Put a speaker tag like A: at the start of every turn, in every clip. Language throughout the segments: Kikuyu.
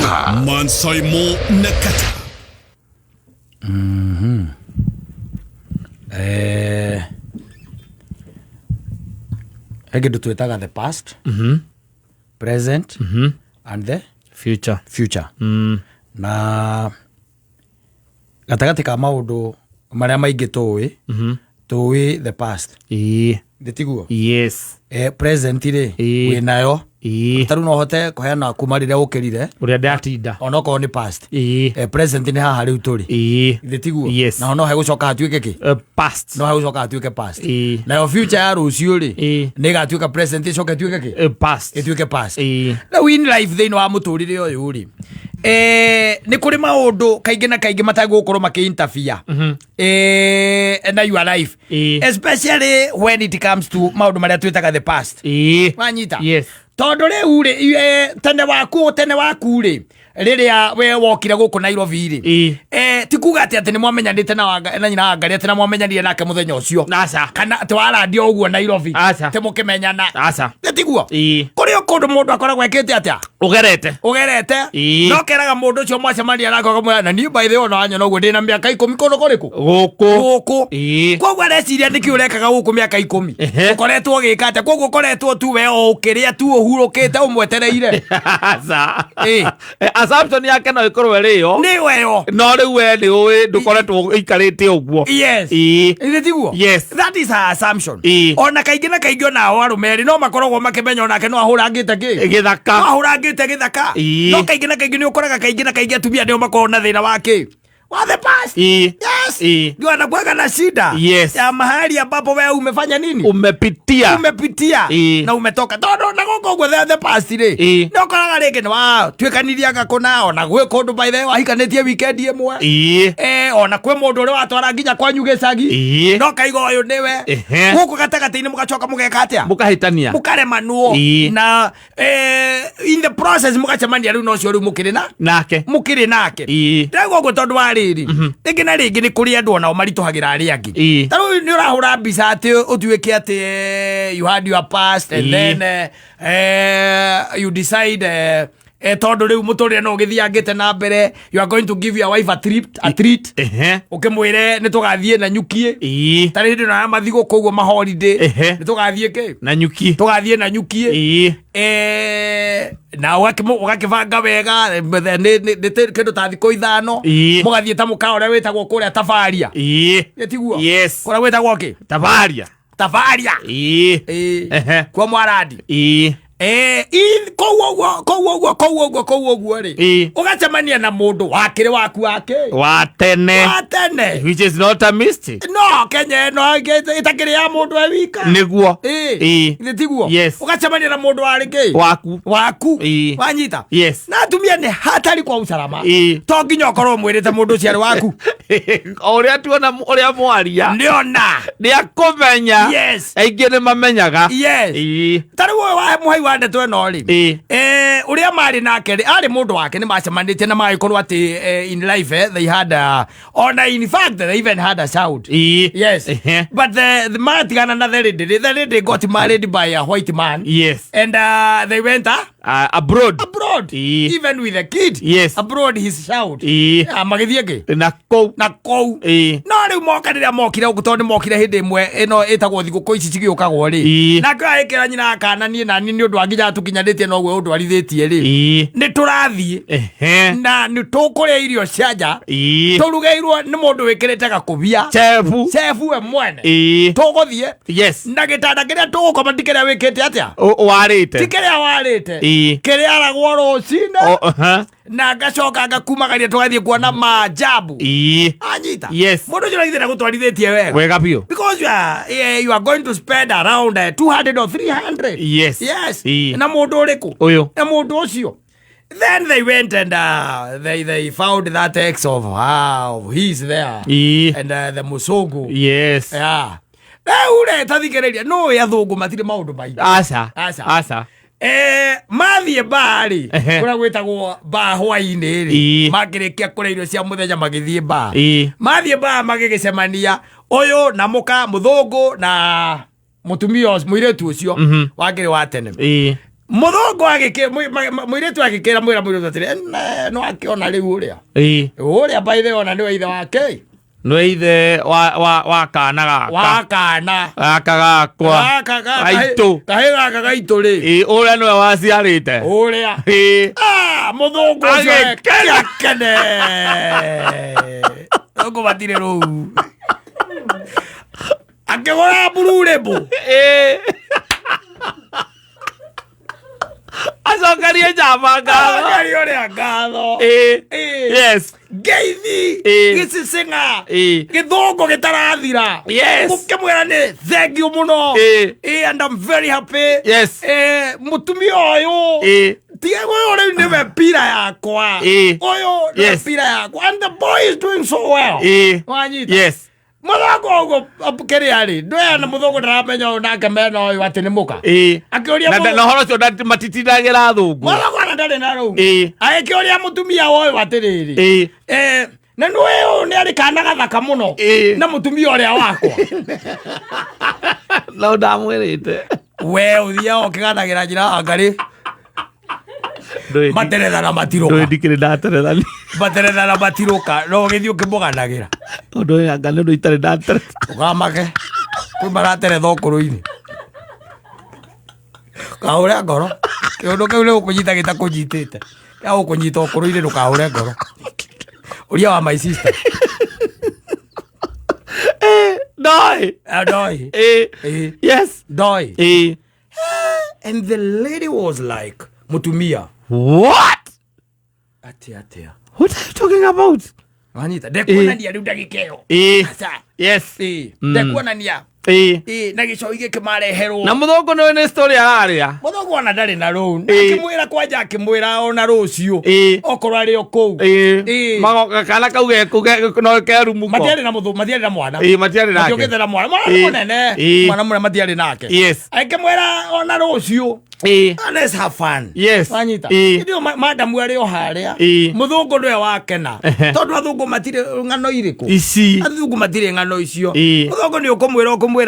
A: Gĩthaka. Mansaimo na Kata.
B: He kĩndũ twĩtaga the past, present and the
C: future.
B: Future. Na gatagatĩ ka maũndũ marĩa maingĩ tũĩ, tũĩ the past. Nĩ tiguo?
C: Yes.
B: Present rĩ, wĩ nayo. Tarĩu no hote kũheana kuma rĩrĩa ũkĩrire
C: ũrĩa ndatinda,
B: onokorwo nĩ past. Present nĩ haha rĩu tũrĩ. Githĩ tiguo?
C: Yes.
B: Naho no hegũcoka hatuĩke kĩ?
C: Past.
B: No hegũcoka hatuĩke past. Nayo future ya rũciũ rĩ, nĩ ĩgatuĩka present, ĩcoke ĩtuĩke kĩ?
C: Past.
B: Ĩtuĩke past. Rĩu in life, thĩinĩ wa mũtũrĩre ũyũ rĩ, nĩ kũrĩ maũndũ kaingĩ na kaingĩ matagũkorwo makĩ interfere na your life, especially when it comes to maũndũ marĩa twĩtaga the past. Wanyita?
C: Yes.
B: Tondũ rĩu rĩ, tene waku rĩ, rĩrĩa we wokire gũkũ Nairobi rĩ, ti kuga atĩ nĩ mwamenyanĩte na nyina wa Ngarĩ, atĩ na mwamenyanire nake mũthenya ũcio,
C: Aca.
B: kana atĩ warandio ũguo Nairobi,
C: Aca.
B: atĩ mũkĩmenyana.
C: Aca.
B: Nĩ tiguo?
C: Ĩĩ.
B: Kũrĩ o kũndũ mũndũ akoragwo ekĩte atĩa?
C: Ũgerete.
B: Ũgerete.
C: Ĩĩ.
B: No keraga mũndũ ũcio mwacemania nake, ũkamwĩra, na niĩ by the way, ona wanyona ũguo, ndĩna mĩaka 10 kũndũ kũrĩkũ?
C: Gũkũ.
B: Gũkũ. Koguo areciria nĩkĩ ũrekaga gũkũ mĩaka 10? Ũkoretwo ũgĩka atĩa? Koguo ũkoretwo tu we o ũkĩrĩa tu, ũhurũkĩte, ũmwetereire.
C: Aca.
B: Ĩĩ.
C: Assumption yake no ĩkorwo ĩrĩ yo.
B: Nĩ weyo.
C: No rĩu we nĩ ũĩ ndũkoretwo ũikarĩte ũguo.
B: Yes. Ĩĩ tiguo?
C: Yes.
B: That is her assumption.
C: Ĩĩ.
B: Ona kaingĩ na kaingĩ onao arũme erĩ no makoragwo makĩmenya onake no ahũrangĩte kĩ?
C: Gĩthaka.
B: No ahũrangĩte gĩthaka.
C: Ĩĩ.
B: No kaingĩ na kaingĩ nĩ ũkoraga kaingĩ na kaingĩ atumia nĩo makoragwo na thĩna wa kĩ? Wa the past. Yes. Ndio anakuwaga na shida ya mahali ambapo wewe umefanya nini?
C: Umepitia.
B: Umepitia. Na umetoka, tondũ na gũkũ ũguo the past rĩ, nĩ ũkoraga rĩngĩ nĩ watuĩkanirianga kũna, ona gwĩ kũndũ by the way wahikanĩtie weekend ĩmwe. Ona kwĩ mũndũ ũrĩa watwara nginya kwanyu gĩcagi. No kaiga ũyũ nĩwe. Gũkũ gatagatĩ-inĩ mũgacoka mũgeka atĩa?
C: Mũkahĩtania.
B: Mũkaremanwo. Na in the process mũgacemania rĩu na ũcio rĩu mũkĩrĩ na
C: nake.
B: Mũkĩrĩ nake. Ndĩraigua ũguo tondũ wa rĩrĩ, rĩngĩ na rĩngĩ nĩ kũrĩ andũ onao maritũhagĩra arĩa angĩ. Ta rĩu nĩ ũrahũra mbica atĩ ũtuĩke atĩ you had your past and then you decide, tondũ rĩu mũtũrĩre no ũgĩthiangĩte na mbere, you are going to give your wife a trip, a treat. Ũkĩmwĩre nĩ tũgathiĩ na nyukie. Ta rĩ hĩndĩ ĩno ya mathigũkũ ũguo, ma holiday, nĩ tũgathiĩ kĩ?
C: Na nyuki.
B: Tũgathiĩ na nyukie. Na ũgakĩbanga wega, nĩ kĩndũ ta thikũ 5. Mũgathiĩ ta mũkawa ũrĩa wĩtagwo kũrĩa Tabaria. Nĩ tiguo?
C: Yes.
B: Kũrĩa gwĩtagwo kĩ?
C: Tabaria.
B: Tabaria.
C: Ĩĩ.
B: Kwa Mwarandi. Kũu ũguo, kũu ũguo, kũu ũguo, kũu ũguo rĩ, ũgacemania na mũndũ wakĩrĩ waku wake
C: wa tene.
B: Wa tene.
C: Which is not a mistake.
B: No Kenya ĩno ĩtakĩrĩ ya mũndũ e wika.
C: Nĩguo.
B: Nĩ tiguo?
C: Yes.
B: Ũgacemania na mũndũ warĩ kĩ?
C: Waku.
B: Waku. Wanyita?
C: Yes.
B: Na atumia nĩ hatari kwa usalama. To nginya ũkorwo mwĩrĩte mũndũ ũcio arĩ waku.
C: O ũrĩa tuona ũrĩa mwaria,
B: nĩona
C: nĩ akũmenya. Aingĩ nĩ mamenyaga.
B: Ta rĩu ũyũ wa mũhai wa ndeto ĩno rĩ, ũrĩa marĩ nake rĩ, arĩ mũndũ wake, nĩ macemanĩtie na magĩkorwo atĩ in life, they had a, ona in fact they even had a child. Yes. But the matigana na the lady, the lady got married by a white man and they went
C: abroad.
B: Abroad. Even with a kid. Abroad, his child. Ah, magĩthiĩ kĩ?
C: Na kũu.
B: Na kũu. No rĩu moka, rĩrĩa mokire gũkũ, tondũ nĩ mokire hĩndĩ ĩmwe ĩno ĩtagwo thigũkũ ici cigĩũkagwo rĩ, nake agĩkĩra nyina akana, niĩ nani nĩ ũndũ wa nginya tũkinyanĩtie noguo ũndwarithĩtie rĩ, nĩ tũrathiĩ na nĩ tũkũrĩa irio cia nja, tũrugĩirwo nĩ mũndũ wĩkĩrĩte gakũbia.
C: Chef.
B: Chef we mwene. Tũgũthiĩ na gĩtanda kĩrĩa tũgũkoma ti kĩrĩa wĩkĩte atĩa?
C: Warĩte.
B: Ti kĩrĩa warĩte. Kĩrĩa aragwo rũcinĩ, na ngacoka ngakumagaria tũgathiĩ kuona maajabu. Anyita?
C: Yes.
B: Mũndũ ũcio nagithĩ ndagũtwarithĩtie wega?
C: Wega biũ.
B: Because you are going to spend around 200 or 300. Yes. Na mũndũ ũrĩkũ?
C: Ũyũ.
B: Na mũndũ ũcio. Then they went and they found that ex of his there and the musungu. Yeah, rĩu rĩ, tathikĩrĩria, nũĩ athũngũ matirĩ maũndũ maingĩ.
C: Aca.
B: Aca.
C: Aca.
B: Mathiĩ baa rĩ, kũrĩa gwĩtagwo baa hwainĩ rĩ, makĩrĩkia kũrĩa irio cia mũthenya, magĩthiĩ baa. Mathiĩ baa, magĩgĩcemania ũyũ na mũka mũthũngũ na mũtumia ũcio, mũirĩtu ũcio wakĩrĩ wa tene. Mũthũngũ agĩkĩ mũirĩtu agĩkĩra mwĩra mũirĩtu atĩrĩ, "Eh, no akĩona rĩu ũrĩa ũrĩa by the way ona nĩwe ithe wake
C: Nĩ ithe wa kana gaka.
B: Wa kana
C: gaka gakwa.
B: Gaka gaka
C: Gaitũ.
B: Kahĩ gaka gaitũ rĩ.
C: Ĩĩ, ũrĩa nĩwe waciarĩte.
B: Ũrĩa.
C: Ĩĩ.
B: Ah, mũthũngũ ũcio
C: Agĩkena.
B: akene. Thũngũ matirĩ rũu. Akĩgũra blue label.
C: Ĩĩ. Acokerie njamba ngatho.
B: Acokerie ũrĩa ngatho.
C: Ĩĩ.
B: Ĩĩ.
C: Yes.
B: Ngeithi.
C: Ĩĩ.
B: Gĩcicing'a.
C: Ĩĩ.
B: Gĩthũngũ gĩtarathira.
C: Yes.
B: Ũkĩmwĩra nĩ thank you mũno.
C: Ĩĩ.
B: Ĩĩ, and I'm very happy.
C: Yes.
B: Ĩĩ, mũtumia ũyũ.
C: Ĩĩ.
B: Tiga ũyũ rĩu nĩwe pira yakwa.
C: Ĩĩ.
B: Ũyũ nĩwe
C: Yes.
B: pira yakwa. And the boy is doing so well.
C: Ĩĩ.
B: Wanyita.
C: Yes.
B: Mũthũngũ ũguo kĩrĩa rĩ, ndwea na mũthũngũ ndaramenya ũyũ nake mena ũyũ atĩ nĩ mũka.
C: Ĩĩ.
B: Akĩũria
C: Na
B: mũthũngũ-
C: na ũhoro ũcio matitindagĩra athũngũ.
B: Mũthũngũ ona ndarĩ na rũu.
C: Ĩĩ.
B: Agĩkĩũria mũtumia ũyũ atĩrĩrĩ.
C: Ĩĩ.
B: Eh, na nĩ ũyũ nĩ arĩ kana gathaka mũno.
C: Ĩĩ.
B: Na mũtumia ũrĩa wakwa.
C: No ndamwĩrĩte.
B: We ũthiaga ũkĩganagĩra njĩra angarĩ. Materetha na
C: Ndũĩ
B: matirũka.
C: ndikĩrĩ ndaterethani.
B: Materetha na matirũka. No ũgĩthiĩ ũkĩmũganagĩra.
C: Ũndũ ũyũ anga nĩ ũndũ itarĩ ndateretha.
B: Ũkamake. Kwĩ marateretha ũkũrũ-inĩ. Kahũre ngoro. Kĩũndũ kĩu nĩ gũkũnyita gĩtakũnyitĩte. Kĩa gũkũnyita ũkũrũ-inĩ ndũkahũre ngoro. Ũria wa my sister.
C: Ndoĩ.
B: Ah, Ndoi.
C: Ĩĩ.
B: Ĩĩ.
C: Yes.
B: Ndoi.
C: Ĩĩ.
B: And the lady was like, mũtumia.
C: What?
B: Atia atia.
C: What are you talking about?
B: Wanyita. Ndekuonania rĩu ndagĩka ĩyo.
C: Ĩĩ.
B: Aca.
C: Yes.
B: Ĩĩ. Ndekuonania.
C: Ĩĩ.
B: Ĩĩ, na gĩcogi gĩkĩmareherwo.
C: Na mũthũngũ nĩwe nĩ story ararĩa.
B: Mũthũngũ ona ndarĩ na rũu. Na
C: Ĩĩ.
B: akĩmwĩra kwanja akĩmwĩra ona rũciũ.
C: Ĩĩ.
B: Okorwo arĩ o kũu.
C: Ĩĩ.
B: Ĩĩ.
C: Magoka kana kau geku no kerumuko.
B: Matiarĩ na mũthũ, matiarĩ na mwana.
C: Ĩĩ, matiarĩ nake.
B: Matiokĩte na mwana. Mwana
C: Ĩĩ.
B: mũnene.
C: Ĩĩ.
B: Mwana mũnene matiarĩ nake.
C: Yes.
B: Akĩmwĩra ona rũciũ.
C: Ĩĩ.
B: Ah, let's have fun.
C: Yes.
B: Wanyita.
C: Ĩĩ.
B: Hĩndĩ ĩyo madamu arĩ o harĩa.
C: Ĩĩ.
B: Mũthũngũ nĩwe wakena.
C: Ehe.
B: Tondũ athũngũ matirĩ ng'ano irĩkũ.
C: Ici.
B: Athũngũ matirĩ ng'ano icio.
C: Ĩĩ.
B: Mũthũngũ nĩ ũkũmwĩra ũkũmwĩra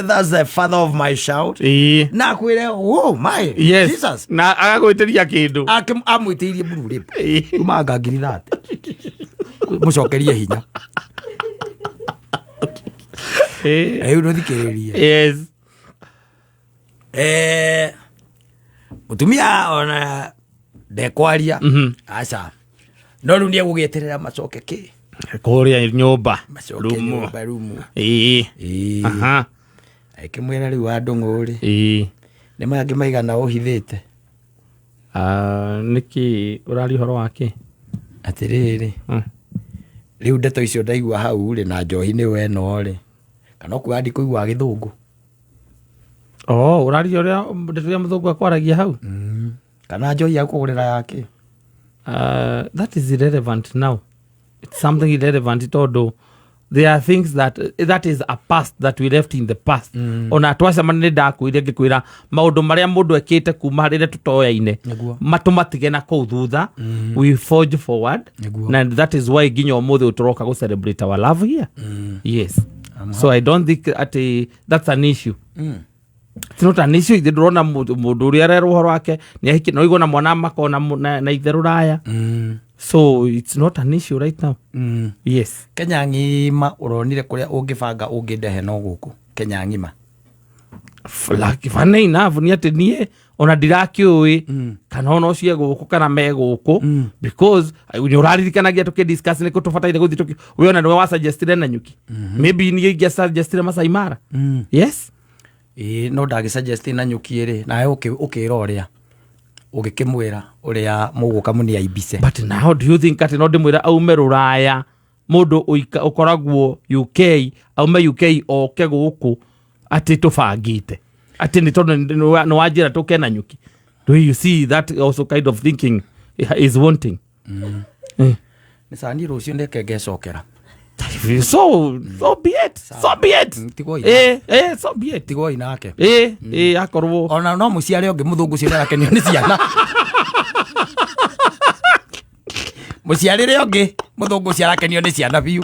B: that's the father of my child.
C: Ĩĩ.
B: Na akwĩre oh my
C: Yes.
B: Jesus.
C: Na agagwĩtĩria kĩndũ.
B: Amwĩtĩirie blue label.
C: Ĩĩ.
B: Umanga ngiri thate. Mũcokerie hinya.
C: Ĩĩ.
B: Rĩu ndũthikĩrĩrie.
C: Yes.
B: Mũtumia ona ndekwaria. Aca. No rĩu nĩegũgĩeterera macoke kĩ?
C: Kũrĩa nyũmba.
B: Macoke
C: Rumu.
B: nyũmba rumu.
C: Ĩĩ.
B: Ĩĩ.
C: Aha.
B: Akĩmwĩra rĩu wa ndũng'ũ rĩ.
C: Ĩĩ.
B: Nĩ mangĩ maigana ũhithĩte.
C: Ah, nĩkĩ ũraria ũhoro wa kĩ?
B: Atĩrĩrĩ. Rĩu ndeto icio ndaigua hau rĩ na njohi nĩyo ĩno rĩ. Kana ũkuga ndikũigua gĩthũngũ.
C: Oh, ũraria ũrĩa ndeto iria mũthũngũ akwaragia hau?
B: Kana njohi ya kũgũrĩra yake.
C: That is irrelevant now. It's something irrelevant tondũ there are things that is a past that we left in the past. Ona twacemania nĩ ndakwĩrire ngĩkwĩra maũndũ marĩa mũndũ ekĩte kuma rĩrĩa tũtoyaine
B: Nĩguo.
C: matũmatige na kũu thutha. We forge forward.
B: Nĩguo.
C: Na that is why nginya ũmũthĩ ũtũroka gũ celebrate our love here. Yes. So I don't think atĩ that's an issue. It's not an issue. Ithe ndũrona mũndũ ũrĩa arerwo ũhoro wake nĩ ahiki no igua na mwana makona na ithe rũraya. So it's not an issue right now. Yes.
B: Kenya ng'ima ũronire kũrĩa ũngĩbanga ũngĩndehe no gũkũ. Kenya ng'ima.
C: Like, funny enough nĩ atĩ niĩ ona ndirakĩũĩ kana ona ũcio e gũkũ kana me gũkũ because nĩ ũraririkanagia tũkĩ discuss nĩkũ tũbataire gũthiĩ tũkĩ we ona nĩwe wa suggestire Nanyuki. Maybe niĩ ingĩa suggestire Masai Mara. Yes.
B: Ĩĩ, no ndagĩ suggest Nanyuki rĩ, nawe ũkĩra ũrĩa ũgĩkĩmwĩra ũrĩa mũgũka mũniaibice.
C: But now do you think atĩ no ndĩmwĩra aume rũraya mũndũ ũkoragwo UK aume UK oke gũkũ atĩ tũbangĩte atĩ nĩ tondũ nĩ wanjĩra tũke Nanyuki? Do you see that also kind of thinking is wanting?
B: Nĩ cani rũciũ ndeke ngecokera.
C: So be it. So be it.
B: Tigwo ina.
C: So be it.
B: Tigwo inake.
C: Akorwo
B: Ona no mũciare ũngĩ mũthũngũ ũcio nĩarakenio nĩ ciana. Mũciarĩre ũngĩ mũthũngũ ũcio arakenio nĩ ciana biũ.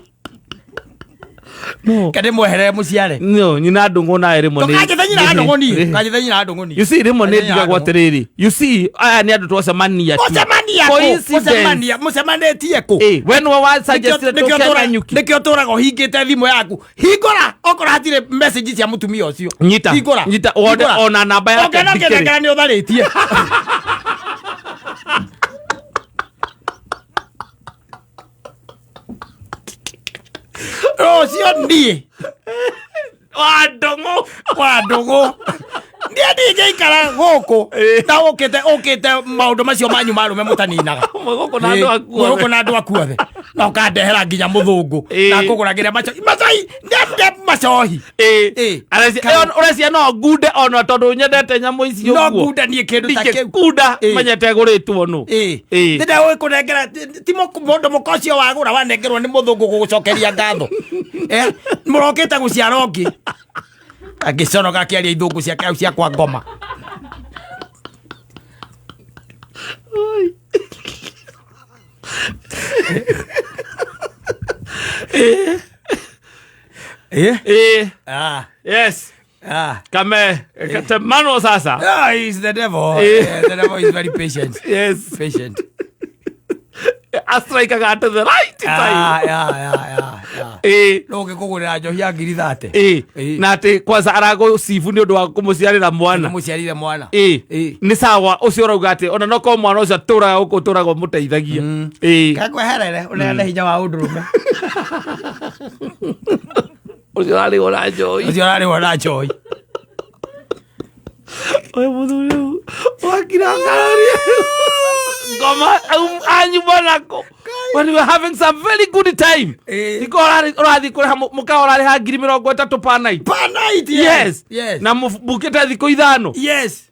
C: No.
B: Kende mweherere muciare.
C: No, nyina ndũng'ũ nawe rĩmwe nĩ-
B: Tũkanjĩte nyina ndũng'ũ niĩ. Kanjĩte nyina ndũng'ũ niĩ.
C: You see, rĩmwe nĩ
B: Kanjĩte nyina
C: ndigagwo
B: ndũng'ũ.
C: atĩrĩrĩ, you see, aya nĩ andũ twacemania tu.
B: Mũcemania kũ?
C: Coincidence.
B: Mũcemania mũcemanĩtie kũ?
C: Eh, we nĩwe wa suggestire tũke Nanyuki.
B: Nĩkĩo tũraga ũhingĩte thimũ yaku. Hingũra okorwo hatirĩ message cia mũtumia ũcio.
C: Nyita,
B: Hingũra.
C: nyita, wone
B: Hingũra.
C: ona namba yake
B: Ũngĩona
C: ndikĩrĩ.
B: ũkĩnengera nĩ ũtharĩtie. Rũciũ niĩ
C: Wa ndũng'ũ.
B: Wa ndũgũ niĩ ndingĩikara gũkũ ta ũkĩte ũkĩte maũndũ macio manyu marume mũtaninaga.
C: Mwĩ gũkũ na andũ aku
B: Mwĩ
C: othe.
B: gũkũ na andũ aku othe na ũkandehera nginya mũthũngũ na ngũgũragĩra macoi macoi ndende macohi.
C: Eh.
B: Eh.
C: Ũrecia no ngunde ona tondũ nyendete nyamũ ici
B: No
C: ũguo.
B: ngunda niĩ kĩndũ ta kĩu.
C: Ndingĩkunda
B: Eh.
C: menyete gũrĩtwo nũ. Eh.
B: Ndĩnda kũnengera ti mũndũ mũka ũcio wagũra wanengerwo nĩ mũthũngũ gũgũcokeria ngatho. Eh, mũrokĩte gũciara ũngĩ angĩconoka akĩaria ithũngũ ciake hau cia kwa ngoma. Eh?
C: Eh.
B: Ah,
C: Yes.
B: ah.
C: Kame katemano sasa.
B: Ah, he's the devil.
C: Eh.
B: Eh, the devil is very patient.
C: Yes.
B: Patient.
C: Astrikaga at the right time.
B: Ah, yeah.
C: Eh.
B: No ũngĩkũgũrĩra njohi ya ngiri 30.
C: Eh.
B: Eh.
C: Na atĩ kwanza aragũcibu nĩ ũndũ wa kũmũciarĩra mwana.
B: Mũciarire mwana.
C: Eh.
B: Eh.
C: Nĩ sawa ũcio ũrauga atĩ ona no korwo mwana ũcio atũraga gũkũ ũtũraga ũmũteithagia. Eh.
B: Kakweherere ũneane hinya wa ũndũrũme.
C: Ũcio ũrarĩhwo na njohi.
B: Ũcio ũrarĩhwo na njohi.
C: Ũyũ mũthuri ũyũ wakira ngararia ngoma anyuma nako when we were having some very good time.
B: Eh.
C: Niko ũrathiĩ kũrĩha mũkawa ũrarĩha 30,000 per night.
B: Per night,
C: Yes.
B: Yes.
C: Na mũbukĩte thikũ 5.
B: Yes.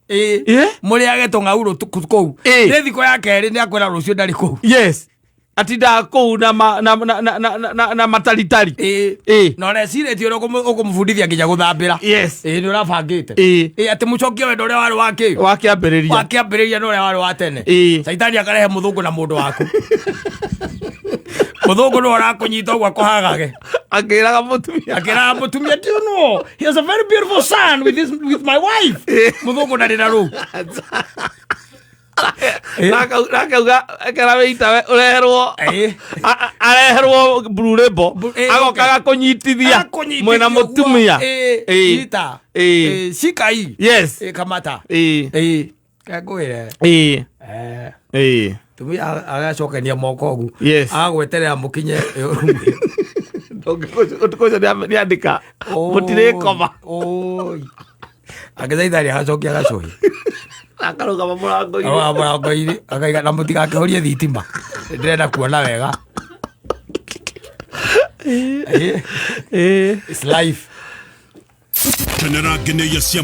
B: Eh.
C: Eh?
B: Mũrĩage tũng'aurũ kũu.
C: Eh.
B: Nĩ thikũ ya kerĩ nĩ akwĩra rũciũ ndarĩ kũu.
C: Yes, atindaga kũu na ma- na na na na na na mataritari.
B: Eh.
C: Eh.
B: Na ũrecirĩtie ũrĩa ũkũmũbundithia nginya gũthambĩra.
C: Yes.
B: Ĩĩ nĩ ũrabangĩte.
C: Eh.
B: Ĩĩ atĩ mũcokie wendo ũrĩa warĩ wa kĩ?
C: Wakĩambĩrĩria.
B: Wakĩambĩrĩria na ũrĩa warĩ wa tene.
C: Ĩĩ.
B: Caitani akarehe mũthũngũ na mũndũ waku. Mũthũngũ nĩwe ũrakũnyita ũguo akũhagage.
C: Akĩraga mũtumia.
B: Akĩraga mũtumia, do you know he has a very beautiful son with my wife. Mũthũngũ ndarĩ na rũu.
C: Nakauga ekera wĩita ũreherwo
B: Eh.
C: areherwo blue label
B: Eh,
C: agoka
B: okay.
C: agakũnyitithia
B: Akũnyitithia
C: mwĩna
B: ũguo.
C: mũtumia.
B: Eh,
C: Eh.
B: nyita.
C: Eh.
B: Eh, shika hii.
C: Yes.
B: Eh, kamata.
C: Eh.
B: Eh, kangwĩre.
C: Eh.
B: Eh,
C: Eh.
B: tumia agacokania moko ũguo.
C: Yes.
B: Agagweterera mũkinye.
C: Ũtukũ ũcio nĩandĩka mũtirĩkoma.
B: Oi. Agĩthaitha agacokia gacohi.
C: Akarũgama mũrango-inĩ.
B: Arũgama mũrango-inĩ akaiga na mũtigakĩhorie thitima. Ndĩrenda kuona wega. Eh,
C: Eh.
B: it's life.
A: Kenera ngeneia cia.